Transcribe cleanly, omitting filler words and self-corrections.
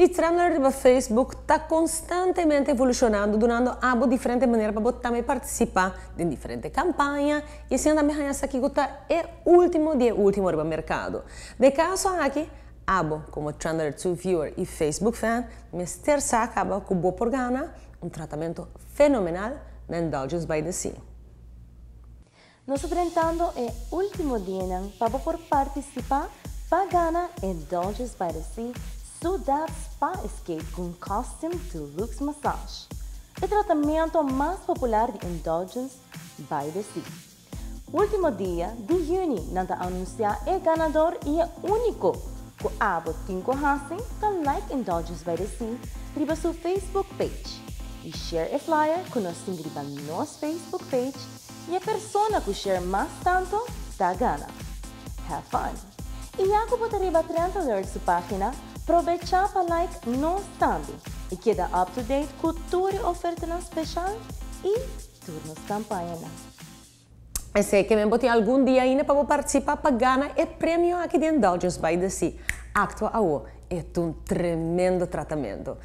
E Trend Alert riba Facebook ta constantemente evolucionando, dunando abo diferente manera pa bo tambe participa den diferente campaña y asina tambe haña sa kico ta e ultimo di e ultimo riba mercado. Den e caso aki, abo como Trend Alert 2 viewer y Facebook fan mester sa caba cu bo por gana un tratamento fenomenal na Indulgence by the Sea. Nos ta drentando e ultimo dianan pa bo por participa pa gana Indulgence by the Sea Ciudad Spa Escape cu un Custom Deluxe Massage, e tratamento mas popular di Indulgence by the Sea. Ultimo dia di juni nan ta anuncia e ganador y e unico cu abo tin cu haci ta like Indulgence by the Sea riba su Facebook page y share e flyer cu nos tin riba nos Facebook page y e persona cu share mas tanto ta gana. Have fun! Y ya cu bo ta riba Trend Alert su pagina, probecha pa like nos tambe y keda up to date cu tur e ofertanan special y tur nos campañanan. Esey ke men bo tin algun dia ainda pa bo participa pa gana e premio aki di Indulgence by the Sea. Actua awo, e ta un tremendo tratamento.